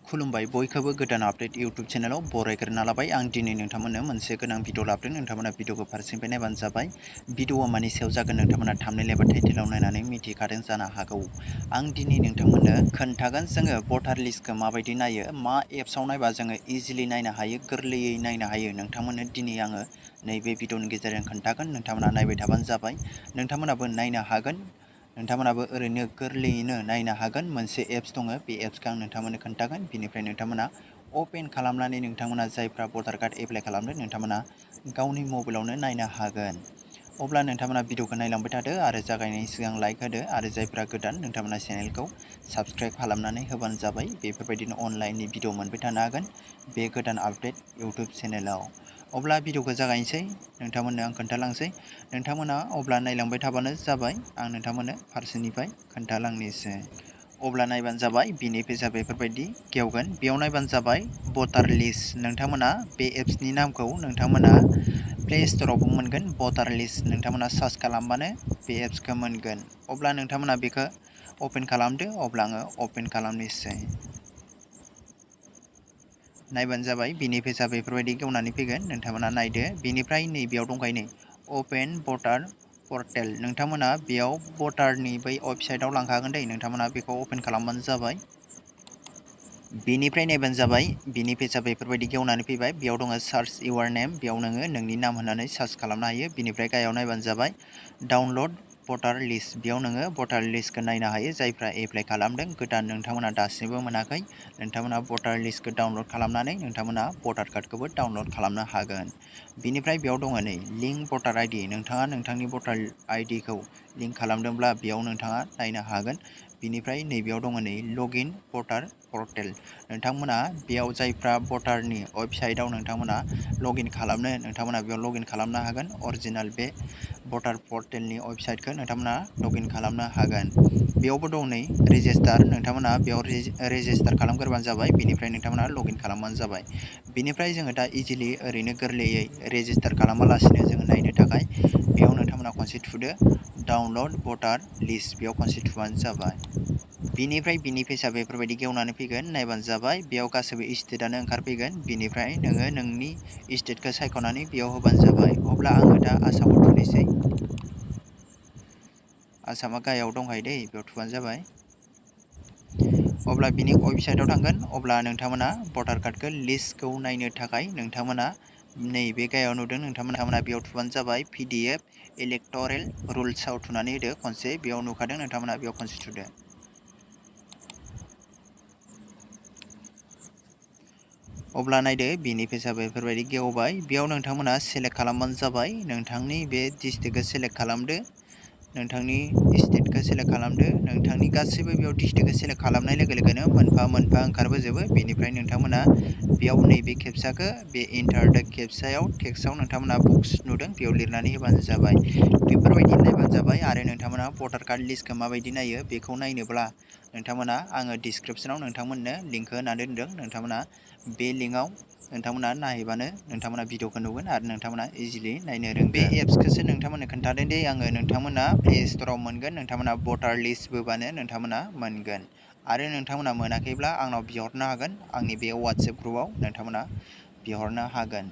खुलुमबाय बयखौबो गोदान आपडेट इउट्यूब चेनेलाव बरायग्रोना लाबाय। आं दिनै नोंथांमोननो मोनसे गोनां भिडिअ लाबोदों। नोंथांमोना भिडिअखौ फारसेनिफ्राय नायबानो जाबाय। भिडिअआ मानि सायाव जागोन नोंथांमोना थाम्बनेल एबा टाइटेलाव नायनानै मिथिखादों जानो हागौ। आं दिनै नोंथांमोननो खोन्थागोन जोङो भटार लिस्टखौ माबायदि नायो, मा एप्सआव नायबा जोङो इजिलि नायनो हायो, गोरलैयै नायनो हायो। नोंथांमोननो दिनै आङो नैबे भिडिअनि गेजेरजों खोन्थागोन। नोंथांमोना नायबाय थाबानो जाबाय। नोंथांमोनाबो नायनो हागोन। नोंथांमोनाबो ओरैनो गोरलैयैनो नायनो हागोन। मोनसे एप्स दङ, बे एप्सखौ आं नोंथांमोननो खोन्थागोन। बिनिफ्राय नोंथांमोना अपेन खालामनानै नोंथांमोना जायफ्रा भटार कार्ड एप्लाइ खालामदों नोंथांमोना गावनि मबाइलावनो नायनो हागोन। अब्ला नोंथांमोना भिडिअखौ नायलांबाय थादो आरो जागायनायनि सिगां लाइक होदो आरो जायफ्रा गोदान नोंथांमोना चेनेलखौ साबस्क्राइब खालामनानै होबानो जाबाय। बेफोरबायदिनो अनलाइननि भिडिअ मोनबाय थानो हागोन बे गोदान आपडेट इउट्यूब चेनेलाव। अब्ला भिडिअखौ जागायनोसै, नोंथांमोननो आं खोन्थालांसै। नोंथांमोना अब्ला नायलांबाय थाबानो जाबाय। आं नोंथांमोननो फारसेनिफ्राय खोन्थालांनोसै। अब्ला नायबानो जाबाय। बिनि पेजआ बेफोरबायदि गेवगोन। बेयाव नायबानो जाबाय भटार लिस्ट। नोंथांमोना बे एप्सनि नामखौ नोंथांमोना प्ले स्ट'रावबो मोनगोन। भटार लिस्ट नोंथांमोना सार्च खालामबानो बे एप्सखौ मोनगोन। अब्ला नोंथांमोना बेखौ अपेन खालामदो। अब्ला आङो अपेन खालामनोसै। नायबानो जाबाय। बिनि पेजआ बेफोरबायदि गेवनानै फैगोन। नोंथांमोना नायदो। बिनिफ्राय नैबेयाव दंखायो नै अपेन भटार पर्टेल। नोंथांमोना बेयाव भटारनि बै वेबसाइटआव लांखागोन दै। नोंथांमोना बेखौ अपेन खालामबानो जाबाय। बिनिफ्राय नायबानो जाबाय। बिनि पेजआ बेफोरबायदि गेवनानै फैबाय। बेयाव दङ सार्च इउर नेम। बेयाव नोङो नोंनि नाम होनानै सार्च खालामनो हायो। बिनिफ्राय गाहायाव नायबानो जाबाय डाउनलड भटार लिस्ट। बेयाव नोङो भटार लिस्टखौ नायनो हायो। जायफ्रा एप्लाइ खालामदों गोदान नोंथांमोना दासिमबो मोनाखै, नोंथांमोना भटार लिस्टखौ डाउनलड खालामनानै नोंथांमोना भटार कार्डखौबो डाउनलड खालामनो हागोन। बिनिफ्राय बेयाव दङ नै लिंक भटार आइडि। नोंथाङा नोंथांनि भटार आइडिखौ लिंक खालामदोंब्ला बेयाव नोंथाङा नायनो हागोन। बिनिफ्राय नैबेयाव दङ नै लगइन भटार पर्टेल। नोंथांमोना बेयाव जायफ्रा भटारनि वेबसाइटआव नोंथांमोना लगइन खालामनो, नोंथांमोना बेयाव लगइन खालामनो हागोन। अरिजिनेल बे भटार पर्टेलनि वेबसाइटखौ नोंथांमोना लगइन खालामनो हागोन। बेयावबो दं नै रेजिस्टार। नोंथांमोना बेयाव रेजिस्टार खालामग्रोबानो जाबाय। बिनिफ्राय नोंथांमोना लगइन खालामबानो जाबाय। बिनिफ्राय जोङो दा इजिलि ओरैनो गोरलैयै रेजिस्टार खालामालासिनो जोङो नायनो थाखाय बेयाव नोंथांमोना खनसे थुदो डाउनलड भटार लिस्ट। बेयाव खनसे थुबानो जाबाय। बिनिफ्राय बिनि पेजआ बेफोरबायदि गेवनानै फैगोन। नायबानो जाबाय। बेयाव गासैबो स्टेटआनो ओंखारफैगोन। बिनिफ्राय नोङो नोंनि स्टेटखौ सायख'नानै बेयाव होबानो जाबाय। अब्ला आङो दा आसामाव थुनोसै। आसामा गाहायाव दंखायो दै, बेयाव थुबानो जाबाय। अब्ला बिनि वेबसाइटआव थांगोन। अब्ला नोंथांमोना भटार कार्डखौ लिस्टखौ नायनो थाखाय नोंथांमोना नैबे गाहायाव नुदों, नोंथांमोना बेयाव थुबानो जाबाय। PDF इलेक्टरेल रुल्सआव थुनानै होदो खनसे। बेयाव नुखादों, नोंथांमोना बेयाव खनसे थुदो। अब्ला नायदो बिनि पेजआ बेफोरबायदि गेवबाय। बेयाव नोंथांमोना सेलेक्ट खालामबानो जाबाय। नोंथांनि बे डिस्ट्रिक्टखौ सेलेक्ट खालामदो, नोंथांनि स्टेटखौ सेलेक्ट खालामदो। नोंथांनि गासैबो बेयाव डिस्ट्रिक्टखौ सेलेक्ट खालामनाय लोगो लोगोनो मोनफा मोनफा ओंखारबोजोबो। बेनिफ्राय नोंथांमोना बेयाव नैबे खेबसाखौ बे इन्टार दा खेबसायाव टेक्सआव नोंथांमोना बक्स नुदों, बेयाव लिरनानै होबानो जाबाय। बेफोरबायदि नायबानो जाबाय। आरो नोंथांमोना भटार कार्ड लिस्टखौ माबायदि नायो बेखौ नायनोब्ला नोंथांमोना आङो डिसक्रिपसनाव नोंथांमोननो लिंकखौ होनानै दोनदों। नोंथांमोना बे लिंकआव नोंथांमोना नायहैबानो नोंथांमोना भिडिअखौ नुगोन आरो नोंथांमोना इजिलि नायनो रोंगोन। बे एप्सखौसो नोंथांमोननो खोन्थादों दि आङो नोंथांमोना प्ले स्ट'राव मोनगोन। नोंथांमोना भटार लिस्ट बोबानो नोंथांमोना मोनगोन। आरो नोंथांमोना मोनाखैब्ला आंनाव बिहरनो हागोन। आंनि बे वाट्सएप ग्रुपआव नोंथांमोना बिहरनो हागोन।